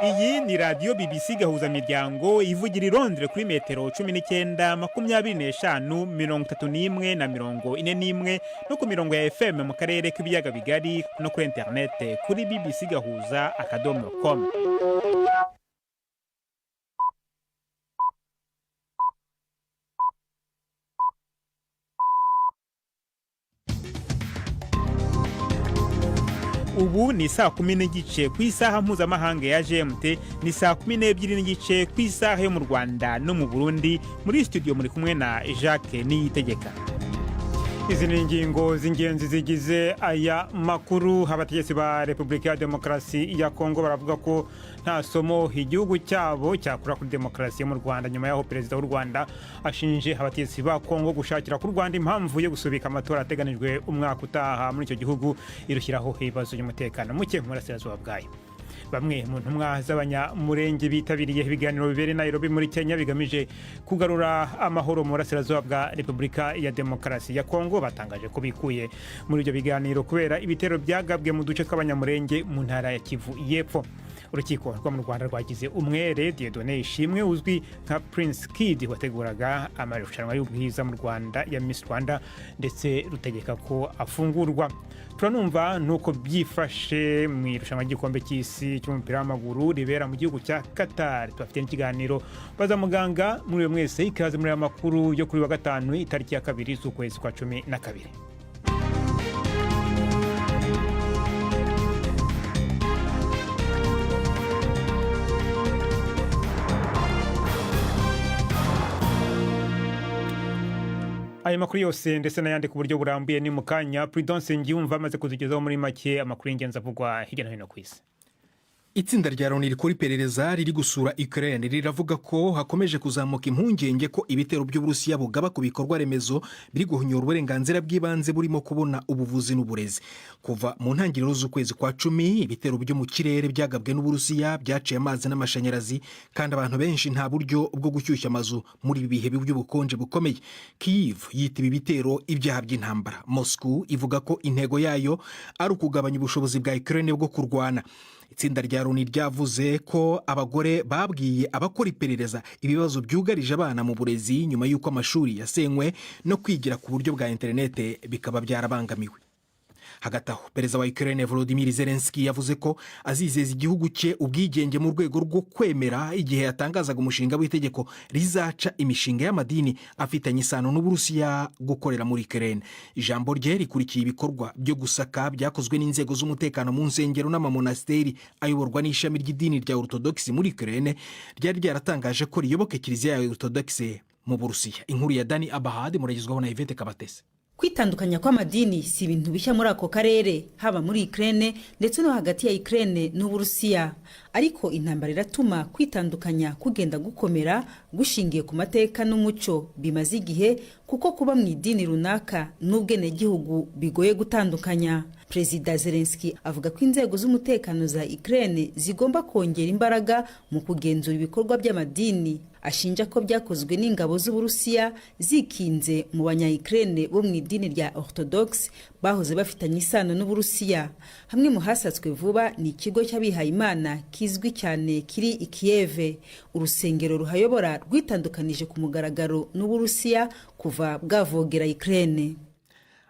Iyi ni radiyo BBC Gahuzamiryango, ivugira i Londres kuri metero 19, 25, 31 na 41, no ku mirongo ya FM mu karere k'ibiyaga bigari, no kuri interinete kuri bbcgahuza.com. Ubu ni saa 10:30 ku isaha mpuzamahanga ya GMT, ni saa 12:30 ku isaha yo mu Rwanda no mu Burundi. Muri studio muri kumwe na Jacques Niyitegeka. Izi ni ingingo z'ingenzi zigize aya makuru. Abategetsi ba Repubulika ya Demokarasi ya Kongo baravuga ko nta somo igihugu cyabo cyakura kuri demokarasi yo mu Rwanda, nyuma y'aho perezida w'u Rwanda ashinje abategetsi ba Kongo gushakira ku Rwanda impamvu yo gusubika amatora ateganijwe umwaka utaha muri icyo gihugu, irushyiraho ibibazo by'umutekano muke mu burasirazuba bwayo. Bamwe mu ntumwa z'Abanyamurenge bitabiriye ibiganiro bibera i Nairobi muri Kenya bigamije kugarura amahoro mu burasirazuba bwa Repubulika ya Demokarasi ya Kongo batangaje ko bikuye muri ibyo biganiro kubera ibitero byagabwe mu duce tw'Abanyamurenge mu ntara ya Kivu y'Epfo. Urukiko rwo mu Rwanda rwagize umwere Dieudonné Ishimwe uzwi nka Prince Kid, wateguraga amarushanwa y'ubwiza mu Rwanda ya Miss Rwanda, ndetse rutegeka ko afungurwa. Turanumva nuko byifashe mu irushanwa ry'igikombe cy'isi cy'umupira w'amaguru ribera mu gihugu cya Qatar. Tubafite n'ikiganiro Baza Muganga. Muri mwese ikaze muri aya makuru yo kuri wa gatanu, itariki ya 2 z'ukwezi kwa 12. Ayo makuru yose ndetse n'ayandi ku buryo burambuye ni mu kanya. Prudence Ngiyumva amaze kutugezaho muri make amakuru y'ingenzi avugwa hirya no hino ku isi. Itsinda rya Loni rikora iperereza riri gusura Ukraine riravuga ko hakomeje kuzamuka impungenge ko ibitero by'Uburusiya bugaba ku bikorwa remezo biri guhonyora uburenganzira bw'ibanze burimo kubona ubuvuzi n'uburezi. Kuva mu ntangiriro z'ukwezi kwa 10, ibitero byo mu kirere byagabwe n'Uburusiya byaciye amazi n'amashanyarazi, kandi abantu benshi nta buryo bwo gushyushya amazu muri ibi bihe by'ubukonje bukomeye. Kyiv yita ibi bitero ibyaha by'intambara. Moscow ivuga ko intego yayo ari ukugabanya ubushobozi bwa Ukraine bwo kurwana. Itsinda rya Loni ryavuze ko abagore babwiye abakora iperereza ibibazo byugarije abana mu burezi nyuma y'uko amashuri yasenywe no kwigira ku buryo bwa interinete bikaba byarabangamiwe. Hagati aho, perezida wa Ukraine Volodymyr Zelensky yavuze ko azizeza igihugu cye ubwigenge mu rwego rwo kwemera, igihe yatangazaga umushinga w'itegeko rizaca imishinga y'amadini afitanye isano n'Uburusiya gukorera muri Ukraine. Ijambo rye rikurikiye ibikorwa byo gusaka byakozwe n'inzego z'umutekano mu nsengero n'amamonasiteri ayoborwa n'ishami ry'idini rya Orthodox muri Ukraine ryari ryaratangaje ko riyoboka Kiliziya ya Orthodox mu Burusiya. Inkuru ya Dani Abahad muragezwaho na Yvette Kabatese. Kwitandukanya kw'amadini si ibintu bishya muri ako karere, haba muri Ukraine ndetse no hagati ya Ukraine n'Uburusiya. Ariko intambara iratuma kwitandukanya kugenda gukomera, gushingiye ku mateka n'umuco bimaze igihe, kuko kuba mu idini runaka n'ubwenegihugu bigoye gutandukanya. Perezida Zelensky avuga ko inzego z'umutekano za Ukraine zigomba kongera imbaraga mu kugenzura ibikorwa by'amadini ashinja ko byakozwe n'ingabo z'Uburusiya zikinze mu banya-Ukraine bo mu idini rya Orthodox bahoze bafitanye isano n'Uburusiya. Hamwe mu hasatswe vuba ni ikigo cy'abihayimana kizwi cyane kiri i Kiev. Urusengero ruhayobora rwitandukanije ku mugaragaro n'Uburusiya kuva bwavogera Ukraine.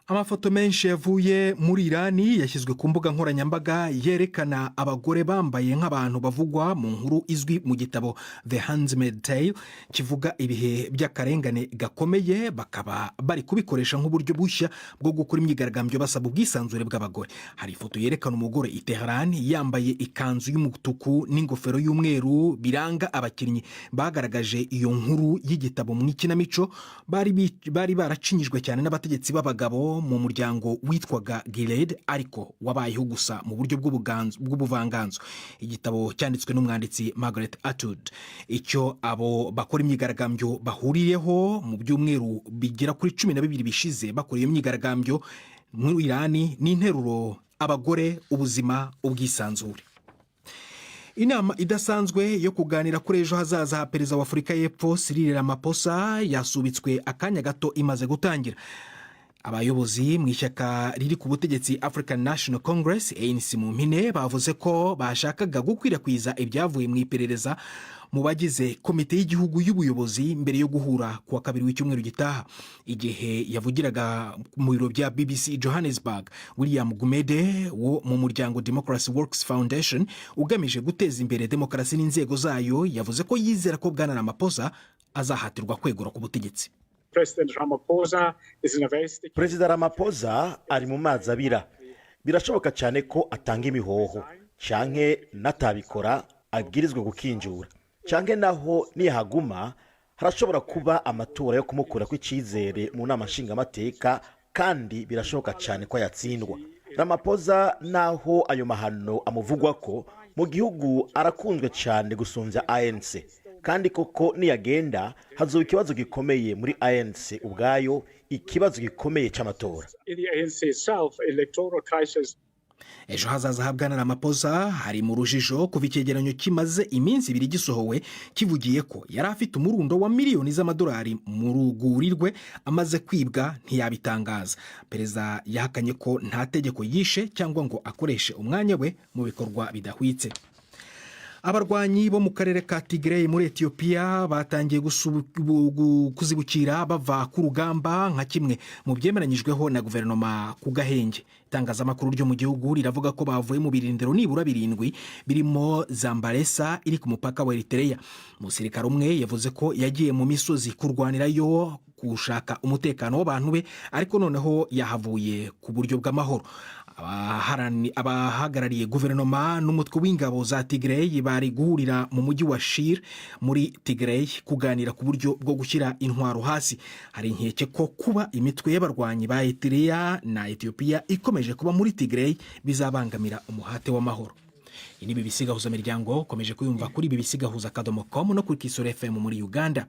Amafoto menshi yavuye muri Irani yashyizwe ku mbuga nkoranyambaga yerekana abagore bambaye nk'abantu bavugwa mu nkuru izwi mu gitabo The Handmaid's Tale, kivuga ibihe by'akarengane gakomeye, bakaba bari kubikoresha nk'uburyo bushya bwo gukora imyigaragambyo basaba ubwisanzure bw'abagore. Hari ifoto yerekana umugore i Tehran yambaye ikanzu y'umutuku n'ingofero y'umweru biranga abakinnyi bagaragaje iyo nkuru y'igitabo mu ikinamico, bari baracinyijwe cyane n'abategetsi b'abagabo mu muryango witwaga Gilead, ariko wabayeho gusa mu buryo bw'ubuvanganzo. Igitabo cyanditswe n'umwanditsi Margaret Atwood. Icyo abo bakora imyigaragambyo bahuriyeho mu byumweru bigera kuri 12 bishize bakora iyo myigaragambyo muri Irani ni interuro "Abagore, ubuzima, ubwisanzure". Inama idasanzwe yo kuganira kuri ejo hazaza ha perezida wa Afurika y'Epfo Cyril Ramaphosa yasubitswe akanya gato imaze gutangira. Abayobozi mu ishyaka riri ku butegetsi, African National Congress, ANC mu mpine, bavuze ko bashakaga gukwirakwiza ibyavuye mu iperereza mu bagize komite y'igihugu y'ubuyobozi mbere yo guhura ku wa kabiri w'icyumweru gitaha. Igihe yavugiraga mu biro bya BBC i Johannesburg, William Gumede wo mu muryango Democracy Works Foundation ugamije guteza imbere demokarasi n'inzego zayo, yavuze ko yizera ko Bwana Ramaphosa azahatirwa kwegura ku butegetsi. Perezida Ramaphosa ari mu mazi abira. Birashoboka cyane ko atanga imihoho, canke n'atabikora abwirizwa gukinjura, canke naho niyahaguma harashobora kuba amatora yo kumukura kw'icizere mu nama nshingamateka, kandi birashoboka cyane ko yatsindwa. Ramaphosa, naho ayo mahano amuvugwa ko mu gihugu, arakunzwe cyane gusumbya ANC, kandi koko niyagenda hazoba ikibazo gikomeye muri ANC ubwayo, ikibazo gikomeye cy'amatora. Ejo hazaza ha Bwana Ramaphosa hari mu rujijo kuva icyegeranyo kimaze iminsi 2 gisohowe kivugiye ko yari afite umurundo wa miliyoni z'amadolari mu ruguri rwe amaze kwibwa, ntiyabitangaza. Perezida yahakanye ko nta tegeko yishe cyangwa ngo akoreshe umwanya we mu bikorwa bidahwitse. Abarwanyi bo mu karere ka Tigray muri Etiyopiya batangiye kuzibukira bava ku rugamba, nka kimwe mu byemeranyijweho na guverinoma ku gahenge. Itangazamakuru ryo mu gihugu riravuga ko bavuye mu birindiro nibura birindwi, birimo Zambaresa iri ku mupaka wa Eritereya. Umusirikare umwe yavuze ko yagiye mu misozi kurwanirayo gushaka umutekano w'abantu be, ariko noneho yahavuye ku buryo bw'amahoro. Abahagarariye guverinoma n'umutwe w'ingabo za Tigray bari guhurira mu mujyi wa Shire muri Tigray kuganira ku buryo bwo gushyira intwaro hasi. Hari inkeke ko kuba imitwe y'abarwanyi ba Eritrea na Etiyopiya ikomeje kuba muri Tigray bizabangamira umuhate w'amahoro. Iyi ni BBC Gahuza Miryango, ukomeje kuyumva kuri bbcgahuza.com no kuri Kisoro FM muri Uganda.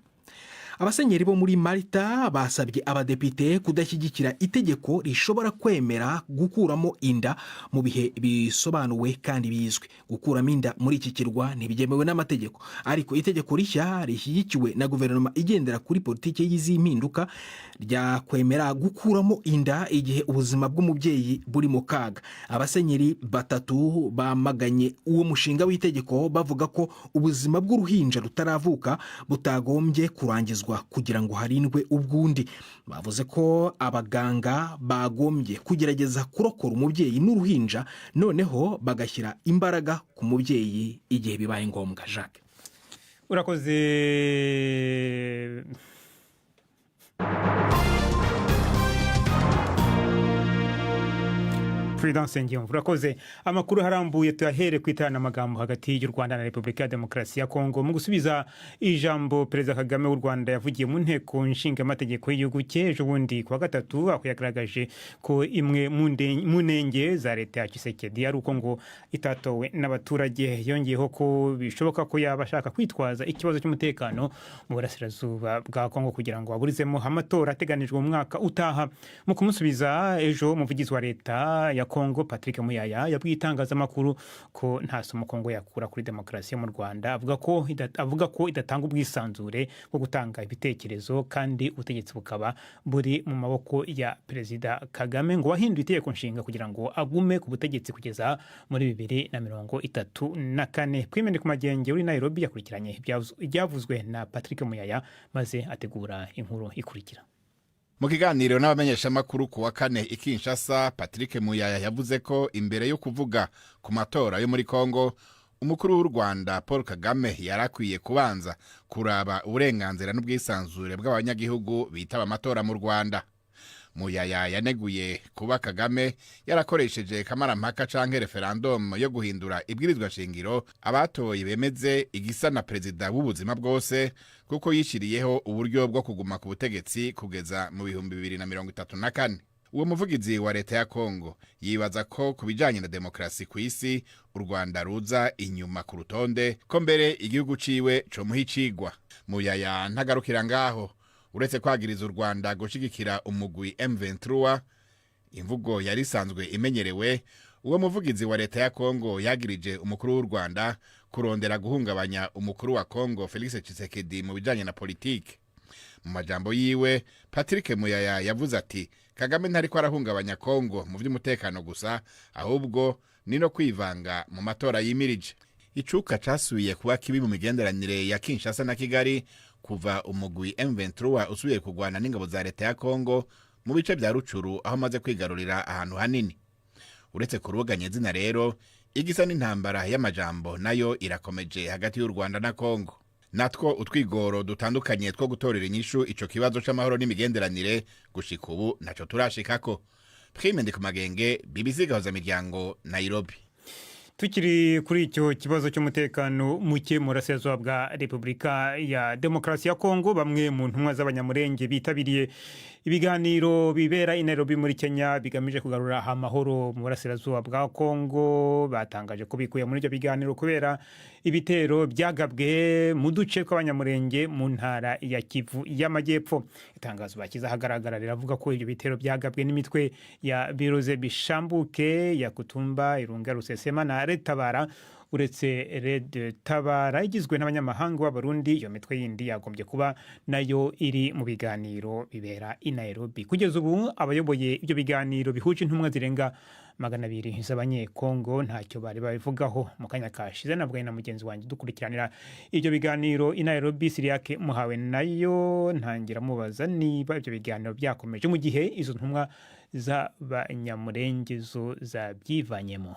Abasenyeri bo muri Malta basabye abadepite kudashyigikira itegeko rishobora kwemera gukuramo inda mu bihe bisobanuwe kandi bizwi. Gukuramo inda muri iki kirwa ntibyemewe n'amategeko, ariko itegeko rishya rishyigikiwe na guverinoma igendera kuri politiki y'izi mpinduka ryakwemera gukuramo inda igihe ubuzima bw'umubyeyi buri mu kaga. Abasenyeri batatu bamaganye uwo mushinga w'itegeko, bavuga ko ubuzima bw'uruhinja rutaravuka butagombye kurangizwa kugira ngo harindwe ubw'undi. Bavuze ko abaganga bagombye kugerageza kurokora umubyeyi n'uruhinja, noneho bagashyira imbaraga ku mubyeyi igihe bibaye ngombwa. Jacques. Urakoze. Prudence Ngiyumva, urakoze. Amakuru harambuye tuyahere ku iteranamagambo hagati y'u Rwanda na Repubulika ya Demokarasi ya Kongo. Mu gusubiza ijambo Perezida Kagame w'u Rwanda yavugiye mu nteko nshingamategeko y'igihugu cye ejo bundi ku wa gatatu, aho yagaragaje ko imwe mu nenge za leta ya Tshisekedi ari uko ngo itatowe n'abaturage, yongeyeho ko bishoboka ko yaba ashaka kwitwaza ikibazo cy'umutekano mu burasirazuba bwa Kongo kugira ngo aburizemo amatora ateganijwe mu mwaka utaha. Mu kumusubiza ejo, umuvugizi wa leta ya Kongo, Patrick Muyaya, yabwiye itangazamakuru ko nta somo Kongo yakura kuri demokarasi yo mu Rwanda. Avuga ko idatanga ubwisanzure bwo gutanga ibitekerezo, kandi ubutegetsi bukaba buri mu maboko ya Perezida Kagame, ngo wahinduye itegeko nshinga kugira ngo agume ku butegetsi kugeza muri 2034. Twimene ku Magenge uri Nairobi yakurikiranye ibyavuzwe na Patrick Muyaya, maze ategura inkuru ikurikira. Mu kiganiro n'abamenyeshamakuru ku wa kane i Kinshasa, Patrick Muyaya yavuze ko imbere yo kuvuga ku matora yo muri Kongo, umukuru w'u Rwanda Paul Kagame yari akwiye kubanza kuraba uburenganzira n'ubwisanzure bw'abanyagihugu bitaba amatora mu Rwanda. Muyaya yaneguye kuba Kagame yarakoresheje kamarampaka canke referendum yo guhindura ibwirizwa shingiro, abatoye bemeze igisa na perezida w'ubuzima bwose, kuko yishiriyeho uburyo bwo kuguma ku butegetsi kugeza mu 2034. Uwo muvugizi wa leta ya Kongo yibaza ko ku bijanye na demokarasi ku isi, u Rwanda ruza inyuma ku rutonde, ko mbere igihugu ciwe comuha icigwa. Muyaya ntagarukira ngaho. Uretse kwagiriza u Rwanda gushigikira umugwi M23, imvugo yari isanzwe imenyerewe, uwo muvugizi wa leta ya Kongo yagirije umukuru w'u Rwanda kurondera guhungabanya umukuru wa Kongo Felix Tshisekedi mu bijanye na politike. Mu majambo yiwe, Patrick Muyaya yavuze ati: Kagame ntariko arahungabanya Kongo mu vy'umutekano gusa, ahubwo ni no kwivanga mu matora yimirije. Icuka casubiye kuba kibi mu migenderanire ya Kinshasa na Kigali kuva umugwi M23 usubiye kugwana n'ingabo za leta ya Kongo mu bice vya Rucuru, aho amaze kwigarurira ahantu hanini. Uretse ku rubuga nyezina rero, igisa n'intambara y'amajambo nayo irakomeje hagati y'u Rwanda na Kongo. Natwo utwigoro dutandukanye two gutorera inyishu ico kibazo c'amahoro n'imigenderanire, gushika ubu naco turashikako. Prime Ndikumagenge, BBC Gahuza Miryango, Nairobi. Tukiri kuri icyo kibazo cy'umutekano muke mu burasirazuba bwa Repubulika ya Demokarasi ya Kongo, bamwe mu ntumwa z'Abanyamurenge bitabiriye ibiganiro bibera i Nairobi muri Kenya bigamije kugarura amahoro mu burasirazuba bwa Kongo batangaje ko bikuye muri ibyo biganiro kubera ibitero byagabwe mu duce tw'Abanyamurenge mu ntara ya Kivu y'Amajyepfo. Itangazo bashyize ahagaragara riravuga ko ibyo bitero byagabwe n'imitwe ya Biroze Bishambuke, ya Kutumba, Irunga, Rusesema na Red Tabara. Uretse Red Tabara igizwe n'abanyamahanga b'Abarundi, iyo mitwe yindi yagombye kuba nayo iri mu biganiro bibera i Nairobi. Kugeza ubu abayoboye ibyo biganiro bihuje intumwa zirenga 200 z'Abanyekongo ntacyo bari babivugaho. Mu kanya kashize navuganye na mugenzi wanjye dukurikiranira ibyo biganiro i Nairobi, Siriyake Muhawe Nayo, ntangira mubaza niba ibyo biganiro byakomeje mu gihe izo ntumwa z'Abanyamurenge zo zabyivanyemo.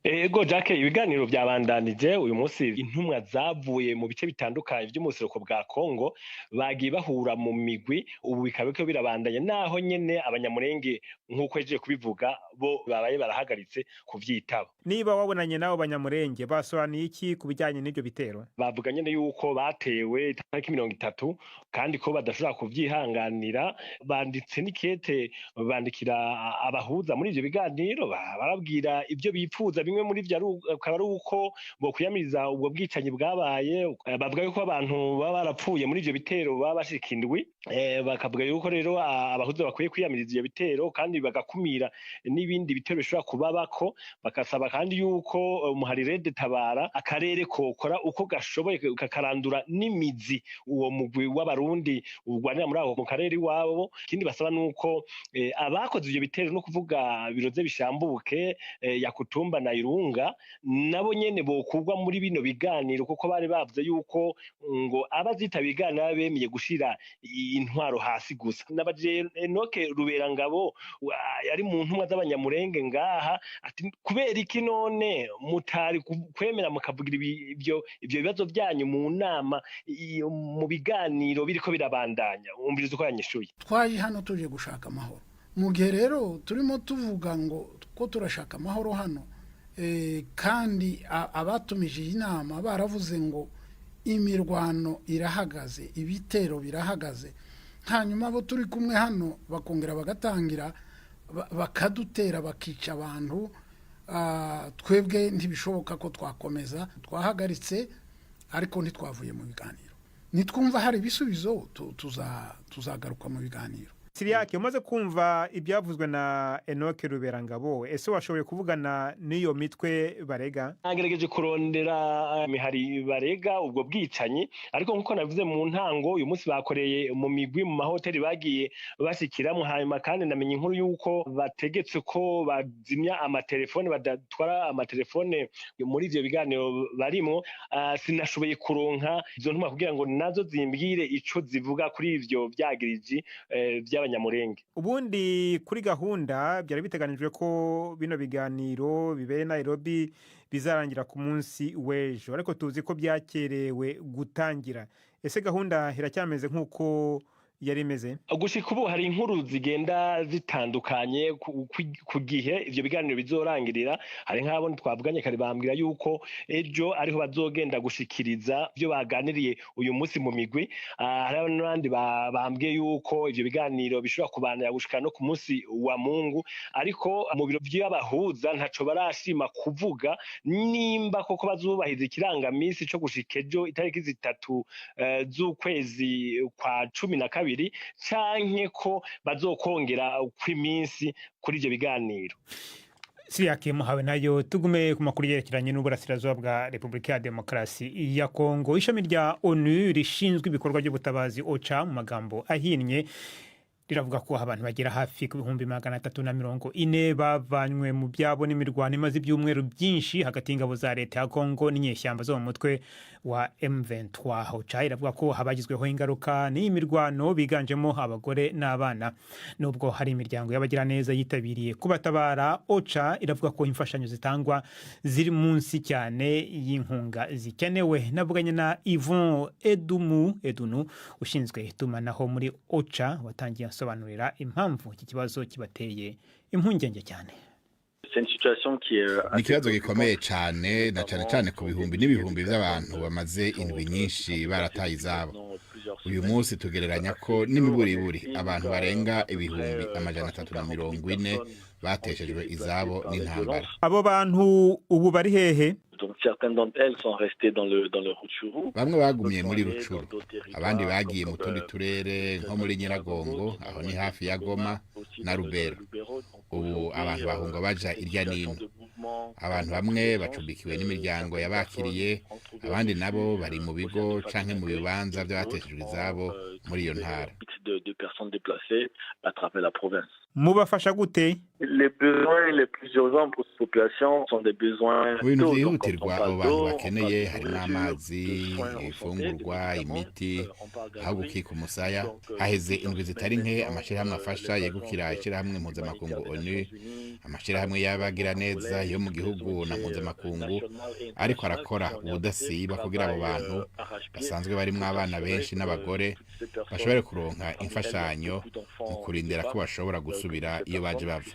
Ego Jack, ibiganiro byabandanije uyu munsi. Intumwa zavuye mu bice bitandukanye by'umuseruko bwa Kongo bagiye bahura mu migwi. Ubu bikaba biriko birabandanya, naho nyene Abanyamurenge, nk'uko yaje kubivuga, bo babaye barahagaritse kuvyitaba. Niba wabonanye n'abo Banyamurenge, basobanuye iki ku bijyanye n'ibyo bitero? Bavuga nyene yuko batewe itariki 30 kandi ko badashobora kuvyihanganira. Banditse n'ikete bandikira abahuza muri ivyo biganiro, barabwira ibyo bipfuza. Bimwe muri vyo akaba ari uko bokwiyamiriza ubwo bwicanyi bwabaye. Bavuga yuko abantu baba barapfuye muri ivyo bitero baba bashika 7. Bakavuga yuko rero abahuza bakwiye kwiyamiriza ivyo bitero kandi bagakumira n'ibindi bitero bishobora kubabako. Bakasaba kandi yuko umuhari Red Tabara, akarere kokora uko gashoboye kakarandura n'imizi uwo mugwi w'Abarundi urwanira muri ako mu karere iwabo. Ikindi basaba nuko abakoze ivyo bitero, no kuvuga Biroze Bishambuke, Yakutumba na Irunga, nabo nyene bokurwa muri bino biganiro, kuko bari bavuze yuko ngo abazitaba ibiganiro bemeye gushira intwaro hasi gusa. Nabajije Enoke Ruberangabo yari mu ntumwa z'Abanyamurenge ngaha, ati kubera iki none mutari kwemera mukavugira ivyo bibazo byanyu mu nama, mu biganiro biriko birabandanya? Umviriza uko yanyishuye. Twaje hano tuje gushaka amahoro. Mu gihe rero turimo tuvuga ngo ko turashaka amahoro hano, kandi abatumije iyi nama baravuze ngo imirwano irahagaze, ibitero birahagaze, hanyuma abo turi kumwe hano bakongera bagatangira bakadutera, bakica abantu, twebwe ntibishoboka ko twakomeza. Twahagaritse ariko ntitwavuye mu biganiro. Nitwumva hari ibisubizo, tuzagaruka mu biganiro. Siriyake, umaze kumva ibyavuzwe na Enoke Ruberangabo, ese washoboye kuvugana n'iyo mitwe barega? Nagerageje kurondera imihari barega ubwo bwicanyi, ariko nkuko navuze mu ntango, uyu munsi bakoreye mu migwi mu mahoteli bagiye bashikiramo. Hanyuma kandi namenye inkuru y'uko bategetse ko bazimya amatelefone, badatwara amatelefone muri ivyo biganiro barimwo. Sinashoboye kuronka izo ntumwa kugira ngo nazo zimbwire ico zivuga kuri ivyo vyagiriji vy'Abanyamurenge. Ubundi kuri gahunda byari biteganijwe ko bino biganiro bibere Nairobi bizarangira ku munsi w'ejo, ariko tuzi ko byakerewe gutangira. Ese gahunda iracyameze nk'uko yari imeze? Gushika ubu hari inkuru zigenda zitandukanye ku gihe ivyo biganiro bizorangirira. Hari nk'abo twavuganye kare bambwira yuko ejo ariho bazogenda gushikiriza ivyo baganiriye uyu munsi mu migwi. Hari n'abandi bambwiye yuko ivyo biganiro bishobora kubandanya gushika no ku munsi wa Mungu, ariko mu biro vy'abahuza ntaco barashima kuvuga nimba koko bazubahiriza ikirangamisi co gushika ejo itariki 3 z'ukwezi kwa 12, canke ko bazokongera kw'iminsi kuri ivyo biganiro. Siriyake Muhawe Nayo, tugume ku makuru yerekeranye n'uburasirazuba bwa Repubulika ya Demokarasi ya Kongo. Ishami rya ONU rishinzwe ibikorwa by'ubutabazi, OCHA mu magambo ahinnye, Riravuga ko abantu bagera hafi ku 340,000 bavanywe mu byabo n'imirwano imaze ibyumweru byinshi hagati y'ingabo za leta ya Kongo n'inyeshyamba zo mu mutwe wa M23. OCHA iravuga ko habagizweho ingaruka n'iyi mirwano biganjemo abagore n'abana. Nubwo hari imiryango y'abagiraneza yitabiriye kubatabara, OCHA iravuga ko imfashanyo zitangwa ziri munsi cyane y'inkunga zikenewe. Navuganye na Yvon Edumu Edunu, ushinzwe itumanaho muri OCHA, watangiye asobanurira impamvu iki kibazo kibateye impungenge cyane. Ni ikibazo gikomeye cyane, na cyane cyane ku bihumbi n'ibihumbi by'abantu bamaze indwi nyinshi barataye izabo. Uyu munsi tugereranya ko n'imiburiburi abantu barenga 340,000 bateshejwe izabo n'intambara. Abo bantu ubu bari hehe? Bamwe bagumye muri Rucuru, abandi bagiye mu tundi turere nko muri Nyiragongo, aho ni hafi ya Goma na Rubero. Ubu abantu bahunga baja irya nino. Abantu bamwe bacumbikiwe n'imiryango yabakiriye, abandi nabo bari mu bigo canke mu bibanza by'abateshejwe izabo muri iyo ntara. Mubafasha gute? Mu bintu byihutirwa abo bantu bakeneye harimo amazi, ibifungurwa, imiti, aho gukika umusaya. Haheze indwi zitari nke amashyirahamwe afasha yegukira ishyirahamwe mpuzamakungu ONU, amashyirahamwe y'abagiraneza yo mu gihugu na mpuzamakungu ariko arakora ubudasiba kugira abo bantu basanzwe barimo abana benshi n'abagore bashobore kuronka imfashanyo mu kurindira ko bashobora gusubira iyo baje bava.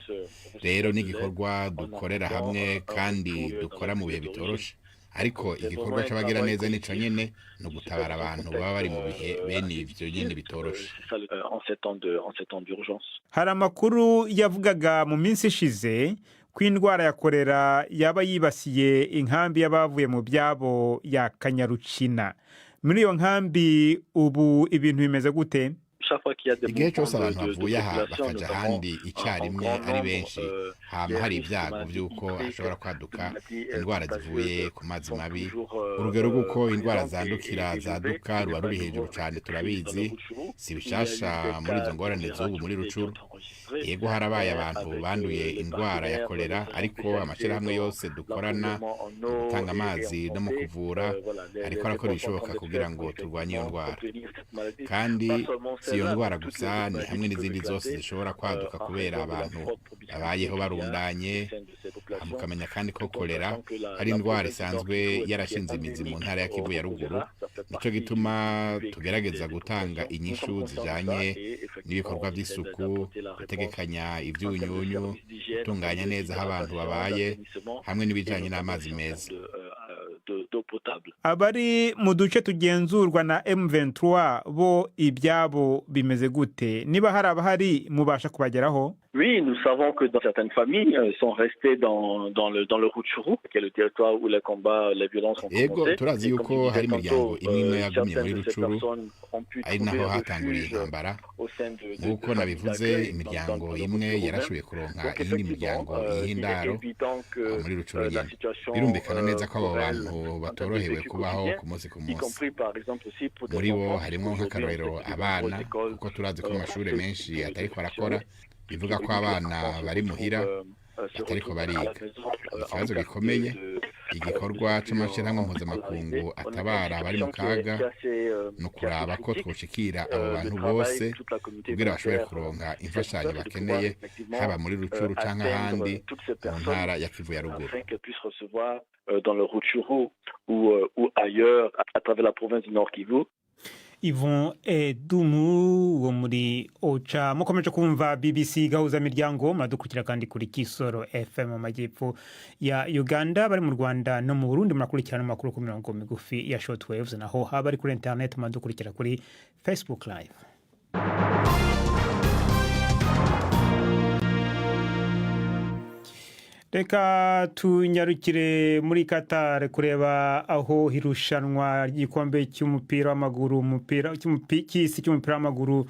Rero ni igikorwa dukorera hamwe kandi dukora mu bihe bitoroshe, ariko igikorwa c'abagiraneza nico nyene, ni ugutabara abantu baba bari mu bihe bene ivyo nyene bitoroshe. Hari amakuru yavugaga mu minsi ishize ko indwara ya korera yaba yibasiye inkambi y'abavuye mu byabo ya Kanyarucina. Muri iyo nkambi ubu ibintu bimeze gute? Igihe cyose abantu bavuye aha bakaja ahandi icyarimwe ari benshi, hama hari ibyago by'uko hashobora kwaduka indwara zivuye ku mazi mabi. Urugero rw'uko indwara zandukira zaduka ruba ruri hejuru cyane, turabizi, si bishasha muri izo ngorane z'ubu muri Rucuru. Yego, harabaye abantu banduye indwara ya kolera, ariko amashyirahamwe yose dukorana mu gutanga amazi no mu kuvura ariko arakora ibishoboka kugira ngo turwanye iyo ndwara. Kandi si iyo ndwara gusa, ni hamwe n'izindi zose zishobora kwaduka kubera abantu babayeho barundanye. Mukamenya kandi ko kolera ari indwara isanzwe yarashinze imizi mu ntara ya Kivu ya Ruguru. Nicyo gituma tugerageza gutanga inyishu zijanye n'ibikorwa by'isuku, gutegekanya ibyunyunyu, gutunganya neza aho abantu babaye, hamwe n'ibijanye n'amazi meza. Abari mu duce tugenzurwa na M23 bo ibyabo bimeze gute? Niba hari abahari, mubasha kubageraho? Oui, nous savons que dans certaines familles sont restées dans le Rutshuru, qui est le territoire où les combats, les violences ont Yego, commencé. turazi yuko hari imiryango imwe imwe yagumye muri Rucuru, ari naho hatanguriye intambara. Nk'uko nabivuze, imiryango imwe yarashoboye kuronka iyindi miryango y'indaro aho muri Rucuru nyene. Birumvikana neza ko abo bantu batorohewe kubaho ku munsi ku munsi. Muri bo harimo nk'akarorero abana, kuko turazi ko amashuri menshi atariko arakora, bivuga ko abana bari muhira batariko bariga. Ikibazo gikomeye. Igikorwa c'amashirahamwe mpuzamakungu atabara abari mu kaga ni ukuraba ko twoshikira abo bantu bose kugira bashobore kuronka imfashanyo bakeneye, haba muri Rucuru canke ahandi mu ntara ya Kivu ya Ruguru. Dans le Rutshuru ou ailleurs à travers la province du Nord Kivu. Yvon Edumu wo muri OCHA. Mukomeje kumva BBC Gahuza Miryango. Muradukurikira kandi kuri Kisoro FM mu majyepfo ya Uganda. Bari mu Rwanda no mu Burundi murakurikirana amakuru ku mirongo migufi ya short waves, naho haba ari kuri internet muradukurikira kuri Facebook Live. Reka tunyarukire muri Qatar kureba aho irushanwa ry'igikombe cy'umupira w'amaguru, umupira cy'isi cy'umupira w'amaguru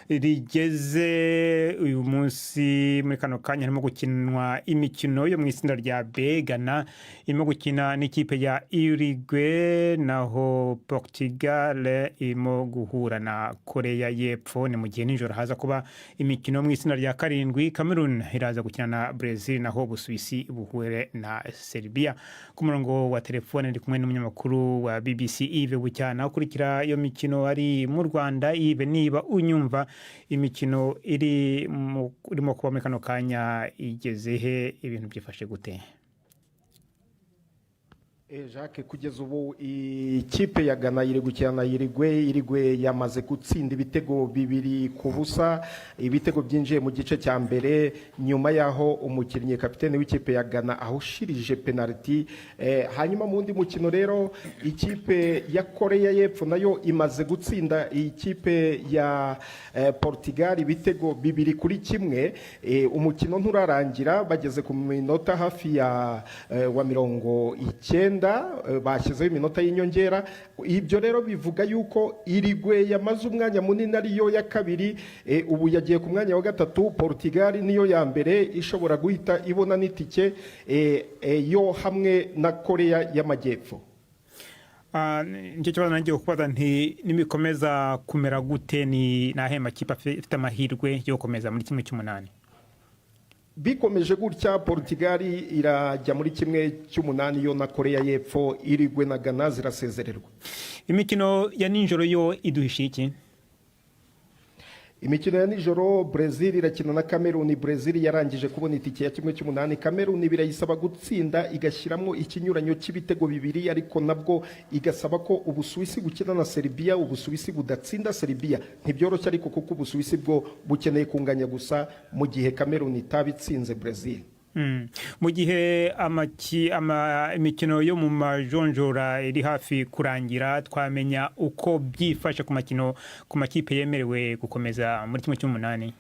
rigeze. Uyu munsi muri kano kanya harimo gukinwa imikino yo mu itsinda rya B. Ghana irimo gukina n'ikipe ya Uruguay, naho Portugal irimo guhura na Korea y'Epfo. Ni mu gihe nijoro haza kuba imikino mu itsinda rya karindwi. Cameroon iraza gukina na Brazil, naho Ubusuwisi buhure na Serbia. Ku murongo wa telefone ndi kumwe n'umunyamakuru wa BBC Yves Bucyana ukurikira iyo mikino ari mu Rwanda. Yves, niba unyumva, imikino irimo kuba muri kano kanya igeze he? Ibintu byifashe gute? Jacques, kugeza ubu ikipe ya Ghana iri gukina na Uruguay. Uruguay yamaze gutsinda ibitego 2-0, ibitego byinjiye mu gice cya mbere nyuma y'aho umukinnyi kapitene w'ikipe ya Ghana ahushirije penaliti. Hanyuma mu wundi mukino rero, ikipe ya Korea y'Epfo nayo imaze gutsinda ikipe ya Portugal ibitego 2-1. Umukino nturarangira, bageze ku minota hafi ya wa 90, bashyizeho iminota y'inyongera. Ibyo rero bivuga yuko Uruguay yamaze umwanya munini ariyo ya kabiri, ubu yagiye ku mwanya wa gatatu. Portugal niyo ya mbere ishobora guhita ibona n'itike, yo hamwe na Korea y'Amajyepfo. Nicyo kibazo nagiye kubaza nti nibikomeza kumera gute, ni nahe makipe afite amahirwe yo gukomeza muri 1/8? Bikomeje gutya, Portugal irajya muri 1/8 yo na Korea y'Epfo. Uruguay na Ghana zirasezererwa. Imikino ya nijoro yo iduhishiye iki? Imikino ya nijoro, Brazil irakina na Cameroon. Brazil yarangije kubona itike ya 1/8. Cameroon birayisaba gutsinda igashyiramo ikinyuranyo cy'ibitego 2, ariko nabwo igasaba ko Ubusuwisi gukina na Serbia, Ubusuwisi budatsinda Serbia. Ntibyoroshye ariko, kuko Ubusuwisi bwo bukeneye kunganya gusa mu gihe Cameroon itaba itsinze Brazil. Mu gihe imikino yo mu majonjora iri hafi kurangira, twamenya uko byifashe ku makipe yemerewe gukomeza muri 1/8?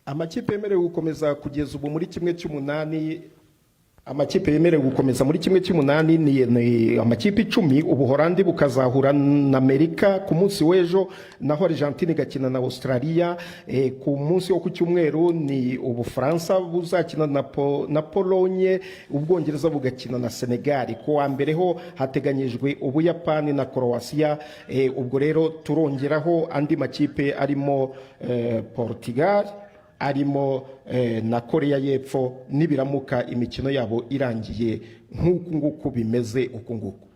Amakipe yemerewe gukomeza kugeza ubu muri 1/8, amakipe yemerewe gukomeza muri 1/8 ni amakipe 10. Ubuhorandi bukazahura na Amerika ku munsi w'ejo, naho Argentine igakina na Australia. Ku munsi wo ku cyumweru ni Ubufaransa buzakina na Polonye, Ubwongereza bugakina na Senegal. Ku wa mbere ho hateganyijwe Ubuyapani na Croatia. Ubwo rero turongeraho andi makipe arimo Portugal, arimo na Korea y'Epfo, nibiramuka imikino yabo irangiye nk'uku nguku bimeze uku nguku.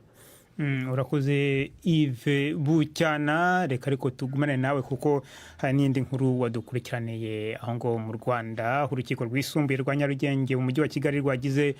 Urakoze Yves Bucyana. Reka ariko tugumane nawe kuko hari n'indi nkuru wadukurikiraniye aho ngo mu Rwanda, aho urukiko rwisumbuye rwa Nyarugenge mu mujyi wa Kigali rwagize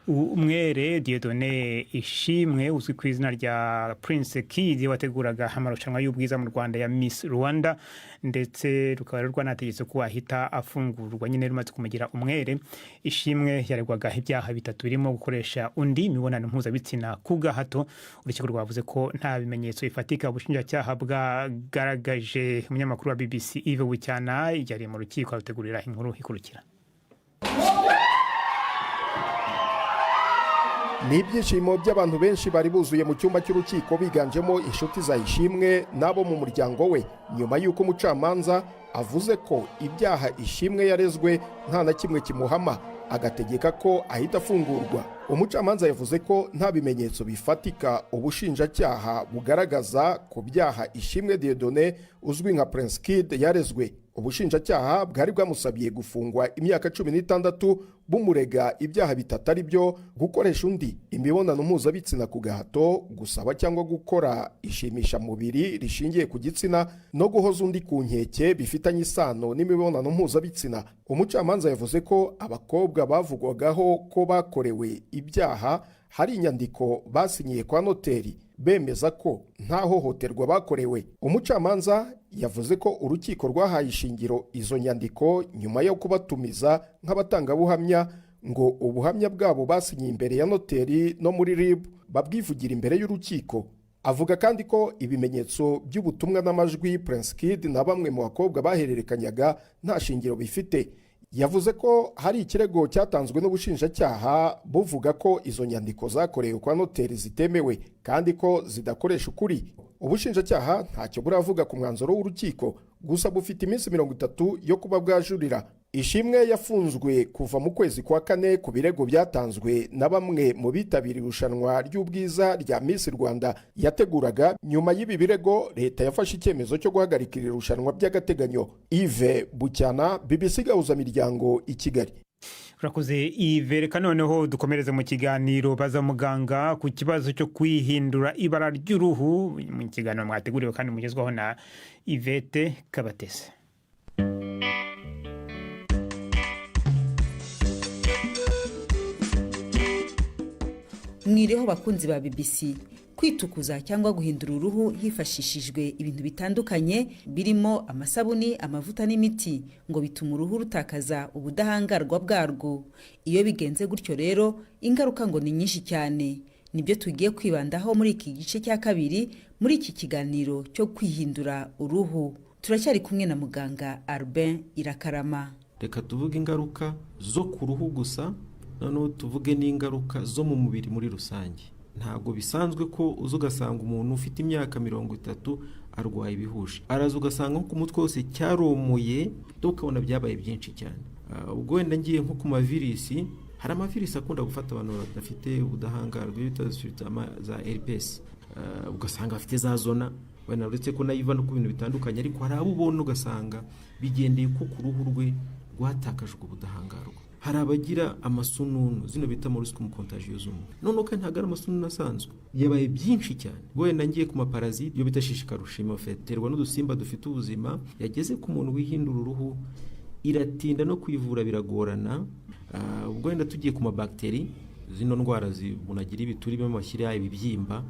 umwere Dieudonné Ishimwe uzwi ku izina rya Prince Kid, wateguraga amarushanwa y'ubwiza mu Rwanda ya Miss Rwanda, ndetse rukaba rwanategetse ko ahita afungurwa nyine rumaze kumugira umwere. Ishimwe yaregwaga ibyaha bitatu birimo gukoresha undi imibonano mpuzabitsina ku gahato. Urukiko rwavuze ko nta bimenyetso bifatika ubushinjacyaha bwagaragaje. Umunyamakuru wa BBC Yves Bucyana yari mu rukiko, arutegurira inkuru ikurikira. Ni ibyishimo by'abantu benshi bari buzuye mu cyumba cy'urukiko, biganjemo inshuti za Ishimwe n'abo mu muryango we, nyuma y'uko umucamanza avuze ko ibyaha Ishimwe yarezwe nta na kimwe kimuhama, agategeka ko ahita afungurwa. Umucamanza yavuze ko nta bimenyetso bifatika ubushinjacyaha bugaragaza ku byaha Ishimwe Dieudonné uzwi nka Prince Kid yarezwe. Ubushinjacyaha bwari bwamusabiye gufungwa imyaka 16, bumurega ibyaha bitatu ari byo: gukoresha undi imibonano mpuzabitsina ku gahato, gusaba cyangwa gukora ishimishamubiri rishingiye ku gitsina, no guhoza undi ku nkeke bifitanye isano n'imibonano mpuzabitsina. Umucamanza yavuze ko abakobwa bavugwagaho ko bakorewe ibyaha hari inyandiko basinyiye kwa noteri bemeza ko nta hohoterwa bakorewe. Umucamanza yavuze ko urukiko rwahaye ishingiro izo nyandiko nyuma yo kubatumiza nk'abatangabuhamya, ngo ubuhamya bwabo basinyiye imbere ya noteri no muri RIB babwivugira imbere y'urukiko. Avuga kandi ko ibimenyetso by'ubutumwa n'amajwi Prince Kid na bamwe mu bakobwa bahererekanyaga nta shingiro bifite. Yavuze ko hari ikirego cyatanzwe n'ubushinjacyaha buvuga ko izo nyandiko zakorewe kwa noteri zitemewe kandi ko zidakoresha ukuri. Ubushinjacyaha ntacyo buravuga ku mwanzuro w'urukiko, gusa bufite iminsi 30 yo kuba bwajurira. Ishimwe yafunzwe kuva mu kwezi kwa kane ku birego byatanzwe na bamwe mu bitabiriye irushanwa ry'ubwiza rya Miss Rwanda yateguraga. Nyuma y'ibi birego, leta yafashe icyemezo cyo guhagarika iri rushanwa by'agateganyo. Yves Bucyana, BBC Gahuzamiryango, i Kigali. Urakoze Yves. Reka noneho dukomereze mu kiganiro Baza Muganga ku kibazo cyo kwihindura ibara ry'uruhu, mu kiganiro mwateguriwe kandi mugezwaho na Yvette Kabatese. Mwiriho bakunzi ba BBC. Kwitukuza cyangwa guhindura uruhu hifashishijwe ibintu bitandukanye birimo amasabuni, amavuta n'imiti ngo bituma uruhu rutakaza ubudahangarwa bwarwo. Iyo bigenze gutyo rero, ingaruka ngo ni nyinshi cyane. Nibyo tugiye kwibandaho muri iki gice cya kabiri muri iki kiganiro cyo kwihindura uruhu. Turacyari kumwe na muganga Albin Irakarama. Reka tuvuge ingaruka zo ku ruhu gusa, noneho tuvuge n'ingaruka zo mu mubiri muri rusange. Ntabwo bisanzwe ko uza ugasanga umuntu ufite imyaka 30 arwaye ibihushi, araza ugasanga nko ku mutwe wose cyaromoye, ukabona byabaye byinshi cyane. Ubwo wenda ngiye nko ku mavirisi, hari amavirisi akunda gufata abantu badafite ubudahangarwa, iyo bita za herpes, ugasanga bafite za zona, wenda uretse ko nayo iva no ku bintu bitandukanye, ariko hari abo ubona ugasanga bigendeye ko ku ruhu rwe rwatakajwe ubudahangarwa. Hari abagira amasununu, zino bita molluscum contagiosum, noneho kandi ntabwo ari amasununu asanzwe, yabaye byinshi cyane. Wenda ngiye ku maparazite, iyo bita shishikarushima, iterwa n'udusimba dufite ubuzima, yageze ku muntu wihindura uruhu iratinda no kwivura biragorana. Ubwo wenda tugiye ku mabagiteri, zino ndwara umuntu agira ibituri by'amashyira, ibibyimba,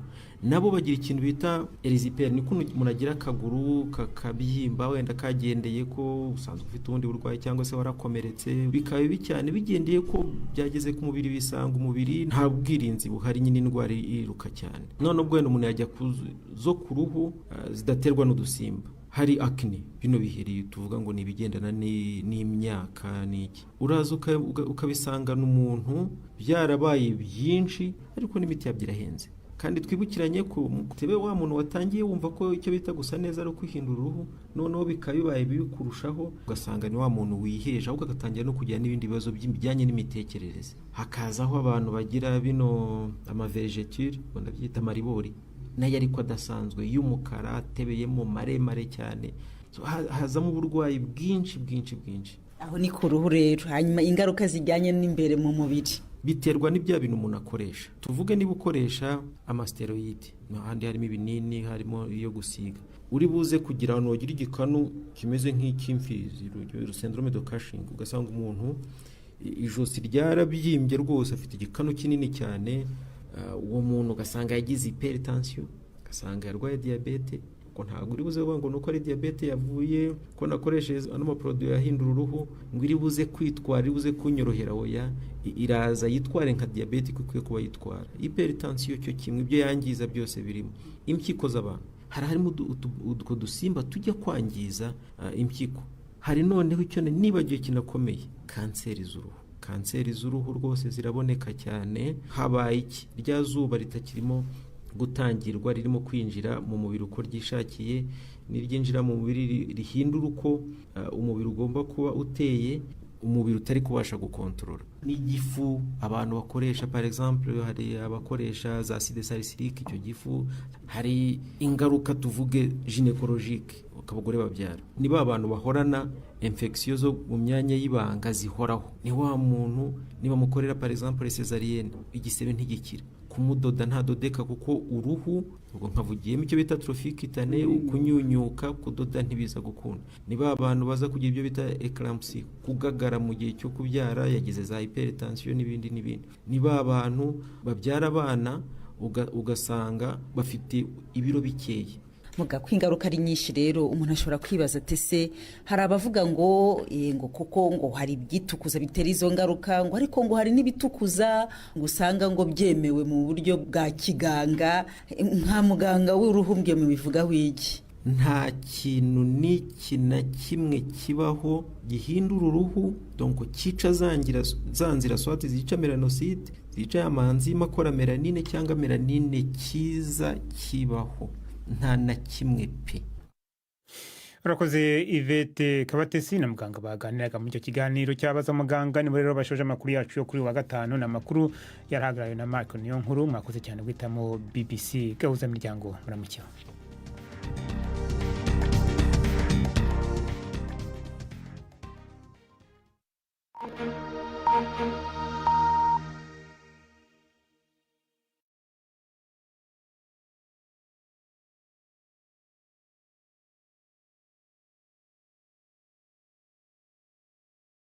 nabo bagira ikintu bita eriziperi, niko umuntu agira akaguru kakabyimba, wenda kagendeye ko usanzwe ufite ubundi burwayi cyangwa se warakomeretse, bikaba bibi cyane bigendeye ko byageze ku mubiri, bisanga umubiri nta bwirinzi buhari, nyine indwara iriruka cyane. None ubwo wenda umuntu yajya zo ku ruhu zidaterwa n'udusimba, hari akne, bino biheri tuvuga ngo ni ibigendana n'imyaka n'iki, uraza ukabisangana umuntu byarabaye byinshi, ariko n'imiti yabyo irahenze. Kandi twibukiranye ko tebe wa muntu watangiye wumva ko icyo bita gusa neza ari ukwihindura uruhu, noneho bikaba bibaye bibi kurushaho, ugasanga ni wa muntu wiheje, ahubwo agatangira no kugira n'ibindi bibazo bijyanye n'imitekerereze. Hakazaho abantu bagira bino amavegetire, ndabyita amaribori, nayo ariko adasanzwe y'umukara atebeyemo maremare cyane. Hazamo uburwayi bwinshi bwinshi bwinshi. Aho ni ku ruhu rero. Hanyuma ingaruka zijyanye n'imbere mu mubiri? Biterwa n'ibya bintu umuntu akoresha. Tuvuge niba ukoresha amasiteroyide, ahandi harimo ibinini, harimo iyo gusiga, uri buze kugira ahantu wagira igikanu kimeze nk'icy'imfizi, syndrome de Cushing, ugasanga umuntu ijosi ryarabyimbye rwose, afite igikanu kinini cyane. Uwo muntu ugasanga yagize hypertension, ugasanga yarwaye diyabete. Ko ntabwo uri buze kuvuga ngo nuko ari diyabete yavuye ko nakoresheje ano maporoduwi yahindura uruhu, ngo iri buze kwitwara, iri buze kunyorohera, oya, iraza yitware nka diyabete ko ikwiye kuba yitwara. Hypertension cyo kimwe, ibyo yangiza byose birimo impyiko z'abantu, hari harimo utwo dusimba tujya kwangiza impyiko. Hari noneho icyo nibagiwe kinakomeye, kanseri z'uruhu. Kanseri z'uruhu rwose ziraboneka cyane. Habaye iki? Rya zuba ritakirimo gutangirwa, ririmo kwinjira mu mubiri uko ryishakiye, niryinjira mu mubiri rihindura uko umubiri ugomba kuba uteye, umubiri utari kubasha gukontorora. N'igifu abantu bakoresha, par exemple hari abakoresha za acide salicylique, icyo gifu hari ingaruka tuvuge gynécologique abagore babyara. Ni ba bantu bahorana infection zo mu myanya y'ibanga zihoraho, ni wa muntu niba mukorera par exemple césarienne igisebe ntigikira, kumudoda ntadodeka kuko uruhu ubwo nkavugiyemo icyo bita trophie cutanée, kunyunyuka, kudoda ntibiza gukunda. Ni ba bantu baza kugira ibyo bita eclampsie, kugagara mu gihe cyo kubyara, yagize za hypertension n'ibindi n'ibindi. Ni ba bantu babyara abana ugasanga bafite ibiro bikeya. Muga ko ingaruka ari nyinshi rero, umuntu ashobora kwibaza ati se hari abavuga ngo ngo kuko ngo hari ibyitukuza bitera izo ngaruka, ngo ariko ngo hari n'ibitukuza ngo usanga ngo byemewe mu buryo bwa kiganga. Nka muganga w'uruhu mbwe mubivugaho iki? Nta kintu n'iki na kimwe kibaho gihindura uruhu, donc cyica za nzira, soit zica melanocyte, zica ya ma enzyme akora mélanine cyangwa mélanine, cyiza kibaho, nta na kimwe pe. Urakoze, Yvette Kabatesi na muganga baganiraga muri icyo kiganiro cyabaza muganga. Nibo rero bashoje amakuru yacu yo kuri uyu wa gatanu. Ni amakuru yarahagarariwe na Mark Niyo Nkuru. Mwakoze cyane guhitamo BBC Gahuza Miryango. Muramukeho.